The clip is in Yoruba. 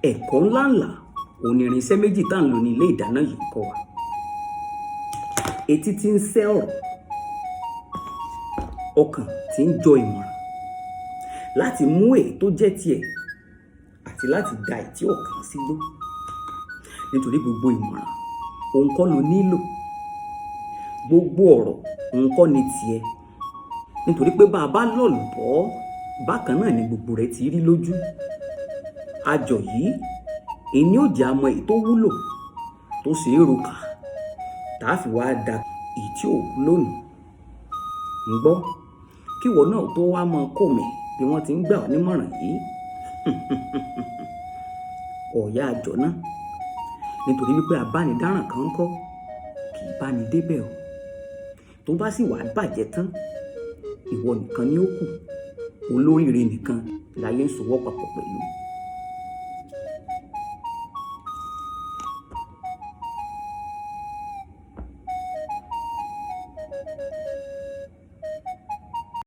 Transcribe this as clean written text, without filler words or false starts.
Ẹ̀kọ́ ńláńlá òun ni irinṣẹ́ méjì tá à ń lò ní ilé ìdáná yìí ń kọ́ wa. Etí tí ń sẹ́ ọ̀rọ̀, ọkàn tí ń jọ ìmọ̀ràn láti mú èyí tó jẹ́ tiẹ̀ àti láti da èyí tí ò kàn sígbó, nítorí gbogbo ìmọ̀ràn òun kọ́ ló nílò, gbogbo ọ̀rọ̀ òun kọ́ ni tiẹ̀, nítorí pé bá a bá lọ̀lùbọ́ bákan náà ni gbogbo rẹ̀ ti rí lójú. Àjọ yìí ìní ò jẹ́ àmọ́ èyí tó wúlò tó ṣe é rokà tá a fi wá da èyí tí ò wúlò nù. Ń gbọ́ kíwọ náà tó wá mọ kò mí bí wọ́n ti ń gbà ọ́ nímọ̀ràn yìí, ọ̀ọ́yá àjọ náà, nítorí wípé abánidáràn kan kọ́ kì í bá ní débẹ̀ o. Tó bá sì wàá bàjẹ́ tán, ìwọ nìkan ni ó kù, olóríire nìkan láyé ń sowọ́ papọ̀ pẹ̀lú.